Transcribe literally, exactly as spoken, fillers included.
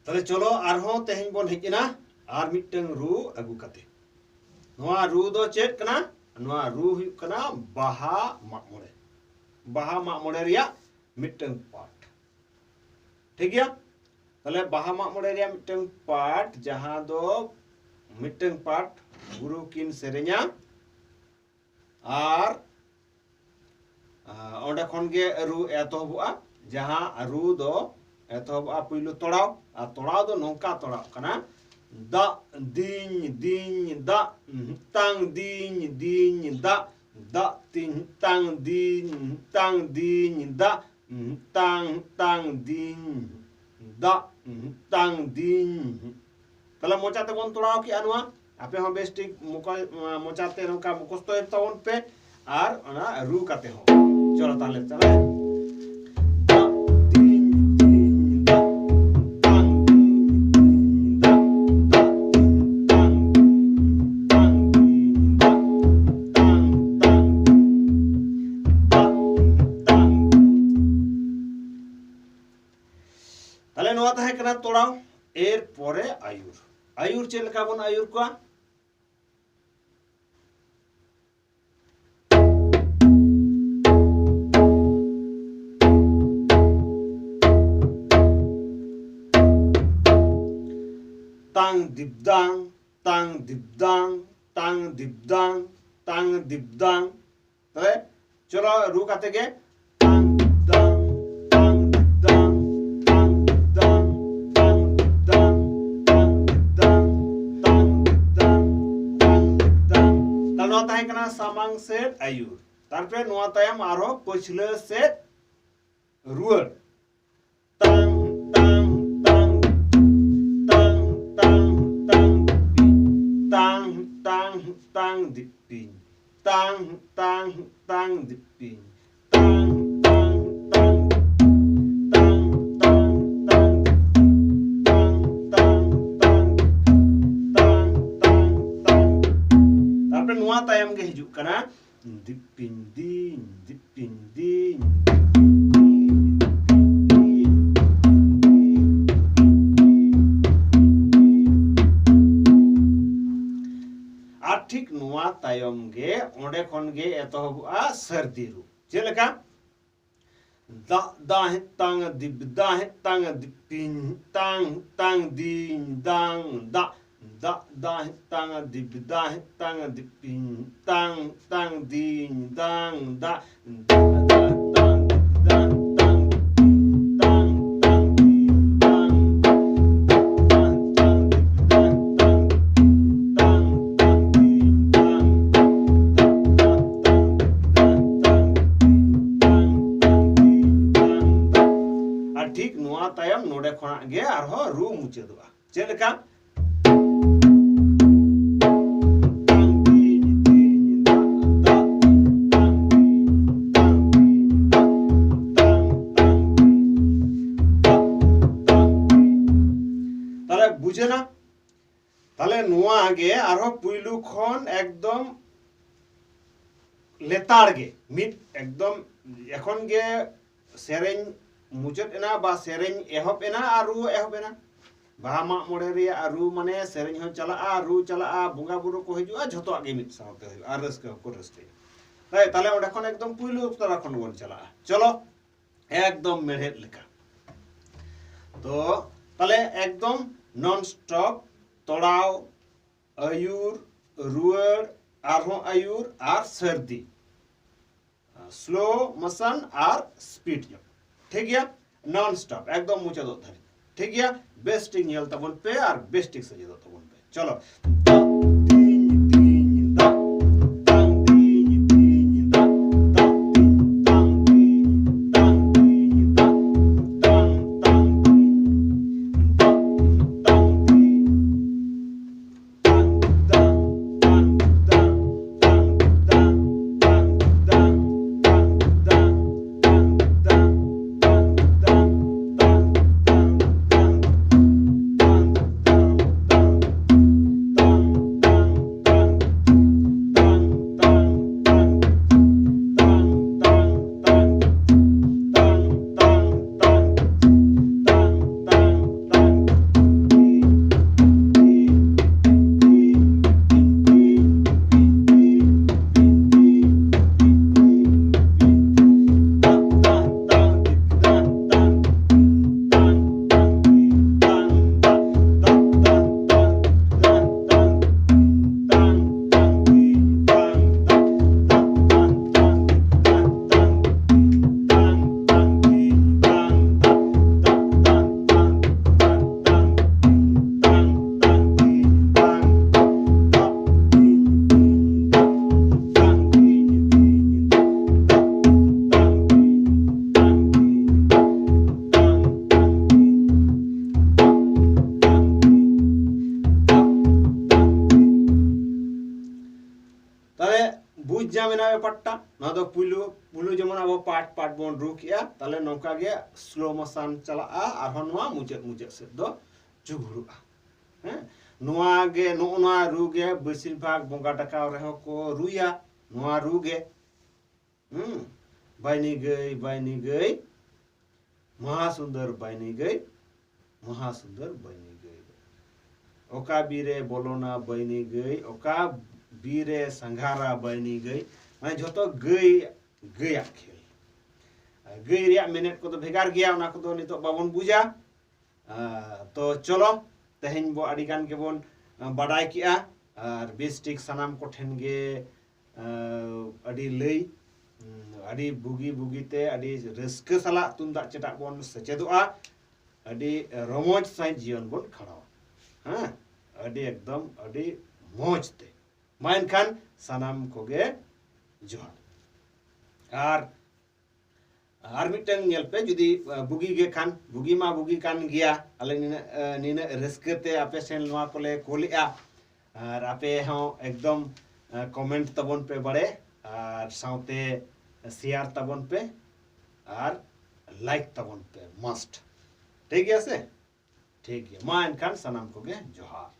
ᱛᱟᱦᱞᱮ ᱪᱚᱞᱚ ᱟᱨᱦᱚᱸ ᱛᱮᱦᱮᱧ ᱵᱚᱱ ᱦᱮᱡ ᱮᱱᱟ ᱟᱨ ᱢᱤᱫᱴᱟᱝ ᱨᱩ ᱟᱹᱜᱩ ᱠᱟᱛᱮ᱾ ᱱᱚᱣᱟ ᱨᱩ ᱫᱚ ᱪᱮᱫ ᱠᱟᱱᱟ? ᱱᱚᱣᱟ ᱨᱩ ᱦᱩᱭᱩᱜ ᱠᱟᱱᱟ ᱵᱟᱦᱟ ᱢᱟᱜ ᱢᱚᱬᱮ᱾ ᱵᱟᱦᱟ ᱢᱟᱜ ᱢᱚᱬᱮ ᱨᱮᱭᱟᱜ ᱢᱤᱫᱴᱟᱝ ᱯᱟᱨᱴ᱾ ᱴᱷᱤᱠ ᱜᱮᱭᱟ? ᱛᱟᱦᱞᱮ ᱵᱟᱦᱟ ᱢᱟᱜ ᱢᱚᱬᱮ ᱨᱮᱭᱟᱜ ᱢᱤᱫᱴᱟᱝ ᱯᱟᱨᱴ, ᱡᱟᱦᱟᱸ ᱫᱚ ᱢᱤᱫᱴᱟᱝ ᱯᱟᱨᱴ ᱜᱩᱨᱩ ᱠᱤᱱ ᱥᱮᱨᱮᱧᱟ᱾ ᱟᱨ ᱟᱨ ᱚᱸᱰᱮ ᱠᱷᱚᱱ ᱜᱮ ᱨᱩ ᱮᱛᱚᱦᱚᱵᱚᱜᱼᱟ᱾ ᱡᱟᱦᱟᱸ ᱨᱩ ᱫᱚ ᱮᱛᱚᱦᱚᱵᱚᱜᱼᱟ ᱯᱩᱭᱞᱩ ᱛᱚᱲᱟᱣ, ᱟᱨ ᱛᱚᱲᱟᱣ ᱫᱚ ᱱᱚᱝᱠᱟ ᱛᱚᱲᱟᱣ ᱠᱟᱱᱟ: ᱫᱟᱜ ᱫᱤᱧ ᱫᱤᱧ ᱫᱟᱜ, ᱛᱟᱝ ᱫᱤᱧ ᱫᱤᱧ ᱫᱟᱜ, ᱫᱟᱜ ᱛᱤᱧ ᱛᱟᱝ ᱫᱤᱧ, ᱛᱟᱝ ᱫᱤᱧ ᱫᱟᱜ, ᱛᱟᱝ ᱛᱟᱝ ᱫᱤᱧ ᱫᱟᱜ, ᱛᱟᱝ ᱫᱤᱧ᱾ ᱛᱟᱦᱞᱮ ᱢᱚᱪᱟ ᱛᱮᱵᱚᱱ ᱛᱚᱲᱟᱣ ᱠᱮᱜᱼᱟ ᱱᱚᱣᱟ᱾ ᱟᱯᱮ ᱦᱚᱸ ᱵᱮᱥ ᱴᱷᱤᱠ ᱢᱚᱠᱚ-, ᱢᱚᱪᱟ ᱛᱮ ᱱᱚᱝᱠᱟ ᱢᱩᱠᱷᱚᱥᱛᱚᱭ ᱛᱟᱵᱚᱱ ᱯᱮ, ᱟᱨ ᱚᱱᱟ ᱨᱩ ᱠᱟᱛᱮ ᱦᱚᱸ᱾ ᱪᱚᱞᱚ ᱛᱟᱦᱞᱮ ᱪᱟᱞᱟᱜ᱾ ᱫᱟᱜ ᱫᱤᱧ ᱫᱤᱧ ᱫᱟᱜ, ᱛᱟᱝ ᱫᱤᱧ ᱫᱤᱧ ᱫᱟᱜ, ᱫᱟᱜ ᱫᱤᱧ ᱛᱟᱝ ᱫᱤᱧ, ᱛᱟᱝ ᱫᱤᱧ ᱫᱟᱜ, ᱛᱟᱝ ᱛᱟᱝ ᱫᱤᱧ ᱫᱟᱜ, ᱛᱟᱝ ᱛᱟᱝ ᱫᱤᱧ᱾ ᱛᱟᱦᱞᱮ ᱱᱚᱣᱟ ᱛᱟᱦᱮᱸ ᱠᱟᱱᱟ ᱛᱚᱲᱟᱣ᱾ ᱮᱨ ᱯᱚᱨᱮ ᱟᱹᱭᱩᱨ᱾ ᱟᱹᱭᱩᱨ ᱪᱮᱫ ᱞᱮᱠᱟ ᱵᱚᱱ ᱟᱹᱭᱩᱨ ᱠᱚᱣᱟ? ᱛᱟᱝ ᱫᱤᱯᱫᱟᱝ, ᱛᱟᱝ ᱫᱤᱯᱫᱟᱝ, ᱛᱟᱝ ᱫᱤᱯᱫᱟᱝ, ᱛᱟᱝ ᱫᱤᱯᱫᱟᱝ᱾ ᱛᱚᱵᱮ ᱪᱚᱞᱚ ᱨᱩ ᱠᱟᱛᱮ ᱜᱮ, ᱛᱟᱝ ᱫᱟᱝ, ᱛᱟᱝ ᱫᱟᱝ, ᱛᱟᱝ ᱫᱟᱝ, ᱛᱟᱝ ᱫᱟᱝ, ᱛᱟᱝ ᱫᱟᱝ, ᱛᱟᱝ ᱫᱟᱝ, ᱛᱟᱝ ᱫᱟᱝ, ᱛᱟᱝ ᱫᱟᱝ᱾ ᱛᱟᱦᱞᱮ ᱱᱚᱣᱟ ᱛᱟᱦᱮᱸ ᱠᱟᱱᱟ ᱥᱟᱢᱟᱝ ᱥᱮᱫ ᱟᱹᱭᱩᱨ᱾ ᱛᱟᱨᱯᱚᱨᱮ ᱱᱚᱣᱟ ᱛᱟᱭᱚᱢ ᱟᱨᱦᱚᱸ ᱯᱟᱹᱪᱷᱞᱟᱹ ᱥᱮᱫ ᱨᱩᱣᱟᱹᱲ᱾ ᱛᱟᱝ, ᱛᱟᱝ, ᱛᱟᱝ, ᱛᱟᱝ, ᱛᱟᱝ, ᱛᱟᱝ, ᱫᱤᱯᱤᱧ᱾ ᱛᱟᱝ, ᱛᱟᱝ, ᱛᱟᱝ, ᱫᱤᱯᱤᱧ᱾ ᱛᱟᱝ, ᱛᱟᱝ, ᱛᱟᱝ, ᱫᱤᱯᱤᱧ᱾ ᱛᱟᱝ, ᱛᱟᱝ, ᱛᱟᱝ, ᱛᱟᱝ, ᱛᱟᱝ, ᱛᱟᱝ, ᱫᱤᱯᱤᱧ᱾ ᱛᱟᱝ, ᱛᱟᱝ, ᱛᱟᱝ, ᱛᱟᱝ, ᱛᱟᱝ, ᱛᱟᱝ, ᱛᱟᱝ, ᱛᱟᱝ, ᱫᱤᱯᱤᱧ᱾ ᱛᱟᱨᱯᱚᱨᱮ ᱱᱚᱣᱟ ᱛᱟᱭᱚᱢ ᱜᱮ ᱦᱤᱡᱩᱜ ᱠᱟᱱᱟ᱾ ᱫᱤᱯᱤᱧ ᱫᱤᱧ, ᱫᱤᱯᱤᱧ ᱫᱤᱧ, ᱫᱤᱯᱤᱧ ᱫᱤᱧ, ᱫᱤᱯᱤᱧ ᱫᱤᱧ, ᱫᱤᱯᱤᱧ ᱫᱤᱧ, ᱛᱟᱭᱚᱢ ᱜᱮ ᱚᱸᱰᱮ ᱠᱷᱚᱱ ᱜᱮ ᱮᱛᱚᱦᱚᱵᱚᱜᱼᱟ ᱥᱟᱹᱨᱫᱤ ᱨᱩ᱾ ᱪᱮᱫ ᱞᱮᱠᱟ? ᱫᱟᱜ ᱫᱟᱜ ᱦᱮᱛᱟᱝ ᱫᱤᱵ ᱫᱟᱜ ᱦᱮᱛᱟᱝ ᱫᱤᱯᱤᱧ ᱛᱟᱝ ᱛᱟᱝ ᱫᱤᱧ ᱫᱟᱝ ᱫᱟᱜ ᱫᱟᱜ ᱫᱟᱜ ᱦᱮᱛᱟᱝ ᱫᱤᱵ ᱫᱟᱜ ᱦᱮᱛᱟᱝ ᱫᱤᱯᱤᱧ ᱛᱟᱝ ᱛᱟᱝ ᱫᱤᱧ ᱫᱟᱝ ᱫᱟᱜ ᱫᱟᱜ ᱫᱟᱜ ᱛᱟᱝ ᱫᱤᱵ ᱫᱟᱜ ᱦᱮᱛᱟᱝ ᱫᱤᱯᱤᱧ ᱛᱟᱝ ᱛᱟᱝ ᱫᱤᱧ ᱫᱟᱝ ᱫᱟᱜ ᱫᱟᱜ ᱛᱟᱝ ᱫᱤᱵ ᱫᱟᱜ ᱦᱮᱛᱟᱝ ᱫᱤᱯᱤᱧ ᱛᱟᱝ ᱛᱟᱝ ᱫᱤᱧ ᱫᱟᱝ ᱫᱟᱜ ᱫᱟᱜ ᱛᱟᱝ ᱫᱤᱵ ᱫᱟᱜ ᱦᱮᱛᱟᱝ ᱫᱤᱯᱤᱧ ᱛᱟᱝ ᱛᱟᱝ ᱫᱤᱧ ᱫᱟᱝ ᱫᱟᱜ᱾ ᱟᱨ ᱴᱷᱤᱠ ᱱᱚᱣᱟ ᱛᱟᱭᱚᱢ ᱱᱚᱰᱮ ᱠᱷᱚᱱᱟᱜ ᱜᱮ ᱟᱨᱦᱚᱸ ᱨᱩ ᱢᱩᱪᱟᱹᱫᱚᱜᱼᱟ᱾ ᱪᱮᱫ ᱞᱮᱠᱟ? ᱛᱟᱝ ᱫᱤᱧ ᱫᱤᱧ ᱫᱟᱜ ᱫᱟᱜ ᱛᱟᱝ ᱫᱤᱧ ᱛᱟᱝ ᱫᱤᱧ ᱫᱟᱜ ᱛᱟᱝ ᱫᱤᱧ ᱫᱟᱜ ᱛᱟᱝ ᱫᱤᱧ᱾ ᱛᱟᱦᱞᱮ ᱵᱩᱡᱷᱟᱹᱣᱱᱟ? ᱛᱟᱦᱞᱮ ᱱᱚᱣᱟ ᱜᱮ ᱟᱨᱦᱚᱸ ᱯᱩᱭᱞᱩ ᱠᱷᱚᱱ ᱮᱠᱫᱚᱢ ᱞᱮᱛᱟᱲ ᱜᱮ ᱢᱤᱫ ᱮᱠᱫᱚᱢ ᱮᱠᱷᱚᱱ ᱜᱮ ᱥᱮᱨᱮᱧ ᱢᱩᱪᱟᱹᱫ ᱮᱱᱟ ᱵᱟ ᱥᱮᱨᱮᱧ ᱮᱦᱚᱵ ᱮᱱᱟ ᱟᱨ ᱨᱩ ᱮᱦᱚᱵ ᱮᱱᱟ᱾ ᱵᱟᱦᱟ ᱢᱟᱜ ᱢᱚᱬᱮ ᱨᱮᱭᱟᱜ ᱨᱩ ᱢᱟᱱᱮ ᱥᱮᱨᱮᱧ ᱦᱚᱸ ᱪᱟᱞᱟᱜᱼᱟ, ᱨᱩ ᱪᱟᱞᱟᱜᱼᱟ, ᱵᱚᱸᱜᱟ ᱵᱩᱨᱩ ᱠᱚ ᱦᱤᱡᱩᱜᱼᱟ, ᱡᱷᱚᱛᱚᱣᱟᱜ ᱜᱮ ᱢᱤᱫ ᱥᱟᱶᱛᱮ ᱦᱩᱭᱩᱜᱼᱟ ᱟᱨ ᱨᱟᱹᱥᱠᱟᱹ ᱦᱚᱸᱠᱚ ᱨᱟᱹᱥᱠᱟᱹᱭᱟ᱾ ᱛᱟᱭ ᱛᱟᱦᱞᱮ ᱚᱸᱰᱮ ᱠᱷᱚᱱ ᱮᱠᱫᱚᱢ ᱯᱩᱭᱞᱩ ᱛᱚᱨᱟ ᱠᱷᱚᱱ ᱵᱚᱱ ᱪᱟᱞᱟᱜᱼᱟ᱾ ᱪᱚᱞᱚ ᱮᱠᱫᱚᱢ ᱢᱮᱲᱦᱮᱫ ᱞᱮᱠᱟ᱾ ᱛᱚ ᱛᱟᱦᱞᱮ ᱮᱠᱫᱚᱢ ᱱᱚᱱ ᱥᱴᱚᱯ ᱛᱚᱲᱟᱣ, ᱟᱹᱭᱩᱨ, ᱨᱩᱣᱟᱹᱲ, ᱟᱨᱦᱚᱸ ᱟᱹᱭᱩᱨ ᱟᱨ ᱥᱟᱹᱨᱫᱤ᱾ ᱥᱞᱳ ᱢᱳᱥᱚᱱ ᱟᱨ ᱥᱯᱤᱰ ᱧᱚᱜ᱾ ᱴᱷᱤᱠ ᱜᱮᱭᱟ? ᱱᱚᱱ ᱥᱴᱚᱯ ᱮᱠᱫᱚᱢ ᱢᱩᱪᱟᱹᱫᱚᱜ ᱫᱷᱟᱹᱨᱤᱡ᱾ ᱴᱷᱤᱠ ᱜᱮᱭᱟ? ᱵᱮᱥ ᱴᱷᱤᱠ ᱧᱮᱞ ᱛᱟᱵᱚᱱ ᱯᱮ ᱟᱨ ᱵᱮᱥ ᱴᱷᱤᱠ ᱥᱮᱪᱮᱫᱚᱜ ᱛᱟᱵᱚᱱ ᱯᱮ᱾ ᱪᱚᱞᱚ᱾ ᱫᱟᱜ ᱫᱤᱧ ᱫᱟᱜ, ᱫᱟᱜ ᱫᱤᱧ ᱫᱤᱧ ᱫᱟᱜ, ᱫᱟᱜ ᱫᱤᱧ, ᱫᱟᱜ ᱫᱤᱧ, ᱫᱟᱜ ᱫᱤᱧ, ᱫᱟᱜ, ᱫᱟᱜ, ᱫᱟᱜ ᱫᱤᱧ, ᱫᱟᱜ, ᱫᱟᱜ ᱫᱤᱧ᱾ ᱢᱮᱱᱟᱜᱼᱟ ᱵᱮᱯᱟᱨᱴᱟ, ᱱᱚᱣᱟ ᱫᱚ ᱯᱩᱭᱞᱩ ᱯᱩᱭᱞᱩ ᱡᱮᱢᱚᱱ ᱟᱵᱚ ᱯᱟᱴ ᱯᱟᱴ ᱵᱚᱱ ᱨᱩ ᱠᱮᱜᱼᱟ, ᱛᱟᱦᱞᱮ ᱱᱚᱝᱠᱟ ᱜᱮ ᱥᱞᱳ ᱢᱳᱥᱚᱱ ᱪᱟᱞᱟᱜᱼᱟ, ᱟᱨᱦᱚᱸ ᱱᱚᱣᱟ ᱢᱩᱪᱟᱹᱫ ᱢᱩᱪᱟᱹᱫ ᱥᱮᱫ ᱫᱚ ᱡᱩᱜᱷᱩᱲᱩᱜᱼᱟ᱾ ᱦᱮᱸ, ᱱᱚᱣᱟ ᱜᱮ, ᱱᱚᱜᱼᱚ ᱱᱚᱣᱟ ᱨᱩ ᱜᱮ ᱵᱮᱥᱤᱨ ᱵᱷᱟᱜᱽ ᱵᱚᱸᱜᱟ ᱰᱟᱠᱟᱣ ᱨᱮᱦᱚᱸ ᱠᱚ ᱨᱩᱭᱟ ᱱᱚᱣᱟ ᱨᱩ ᱜᱮ᱾ ᱦᱩᱸ, ᱵᱟᱭᱱᱤ ᱜᱟᱹᱭ, ᱵᱟᱭᱱᱤ ᱜᱟᱹᱭ, ᱢᱚᱦᱟ ᱥᱩᱱᱫᱚᱨ ᱵᱟᱭᱱᱤ ᱜᱟᱹᱭ, ᱢᱚᱦᱟ ᱥᱩᱱᱫᱚᱨ ᱵᱟᱭᱱᱤ ᱜᱟᱹᱭ᱾ ᱚᱠᱟ ᱵᱤᱨᱮ ᱵᱚᱞᱚᱱᱟ ᱵᱟᱭᱱᱤ ᱜᱟᱹᱭ, ᱚᱠᱟ ᱵᱤᱨᱮ ᱥᱟᱸᱜᱷᱟᱨᱟ ᱵᱟᱭᱱᱤ ᱜᱟᱹᱭ, ᱢᱟᱱᱮ ᱡᱷᱚᱛᱚ ᱜᱟᱹᱭ, ᱜᱟᱹᱭᱟᱜ ᱠᱷᱮᱞ᱾ ᱜᱟᱹᱭ ᱨᱮᱭᱟᱜ ᱢᱮᱱᱮᱫ ᱠᱚᱫᱚ ᱵᱷᱮᱜᱟᱨ ᱜᱮᱭᱟ, ᱚᱱᱟ ᱠᱚᱫᱚ ᱱᱤᱛᱚᱜ ᱵᱟᱵᱚᱱ ᱵᱩᱡᱟ᱾ ᱟᱨ ᱛᱚ ᱪᱚᱞᱚ, ᱛᱮᱦᱮᱧ ᱵᱚ ᱟᱹᱰᱤ ᱜᱟᱱ ᱜᱮᱵᱚᱱ, ᱟᱸ, ᱵᱟᱰᱟᱭ ᱠᱮᱜᱼᱟ᱾ ᱟᱨ ᱵᱮᱥ ᱴᱷᱤᱠ ᱥᱟᱱᱟᱢ ᱠᱚᱴᱷᱮᱱ ᱜᱮ, ᱟᱸ, ᱟᱹᱰᱤ ᱞᱟᱹᱭ, ᱩᱸ, ᱟᱹᱰᱤ ᱵᱩᱜᱤ ᱵᱩᱜᱤ ᱛᱮ ᱟᱹᱰᱤ ᱨᱟᱹᱥᱠᱟᱹ ᱥᱟᱞᱟᱜ ᱛᱩᱢᱫᱟᱜ ᱪᱮᱴᱟᱜ ᱵᱚᱱ ᱥᱮᱪᱮᱫᱚᱜᱼᱟ, ᱟᱹᱰᱤ ᱨᱚᱢᱚᱡᱽ ᱥᱟᱺᱦᱤᱡ ᱡᱤᱭᱚᱱ ᱵᱚᱱ ᱠᱷᱟᱸᱰᱟᱣᱟ᱾ ᱦᱮᱸ, ᱟᱹᱰᱤ ᱮᱠᱫᱚᱢ ᱟᱹᱰᱤ ᱢᱚᱡᱽ ᱛᱮ᱾ ᱢᱟ ᱮᱱᱠᱷᱟᱱ ᱥᱟᱱᱟᱢ ᱠᱚᱜᱮ ᱡᱚᱦᱟᱨ᱾ ᱟᱨ ᱟᱨ ᱢᱤᱫᱴᱟᱝ ᱧᱮᱞ ᱯᱮ, ᱡᱩᱫᱤ, ᱟ, ᱵᱩᱜᱤ ᱜᱮ ᱠᱷᱟᱱ, ᱵᱩᱜᱤ ᱢᱟ ᱵᱩᱜᱤ ᱠᱟᱱ ᱜᱮᱭᱟ, ᱟᱞᱮ ᱱᱤᱱᱟᱹᱜ, ᱟ, ᱱᱤᱱᱟᱹᱜ ᱨᱟᱹᱥᱠᱟᱹ ᱛᱮ ᱟᱯᱮ ᱥᱮᱱ ᱱᱚᱣᱟ ᱠᱚᱞᱮ ᱠᱳᱞᱮᱜᱼᱟ᱾ ᱟᱨ ᱟᱯᱮ ᱦᱚᱸ ᱮᱠᱫᱚᱢ, ᱟ, ᱠᱚᱢᱮᱱᱴ ᱛᱟᱵᱚᱱ ᱯᱮ ᱵᱟᱲᱮ, ᱟᱨ ᱥᱟᱶᱛᱮ ᱥᱮᱭᱟᱨ ᱛᱟᱵᱚᱱ ᱯᱮ, ᱟᱨ ᱞᱟᱭᱤᱠ ᱛᱟᱵᱚᱱ ᱯᱮ ᱢᱟᱥᱴ᱾ ᱴᱷᱤᱠ ᱜᱮᱭᱟ ᱥᱮ? ᱴᱷᱤᱠ ᱜᱮᱭᱟ, ᱢᱟ ᱮᱱᱠᱷᱟᱱ ᱥᱟᱱᱟᱢ ᱠᱚᱜᱮ ᱡᱚᱦᱟᱨ᱾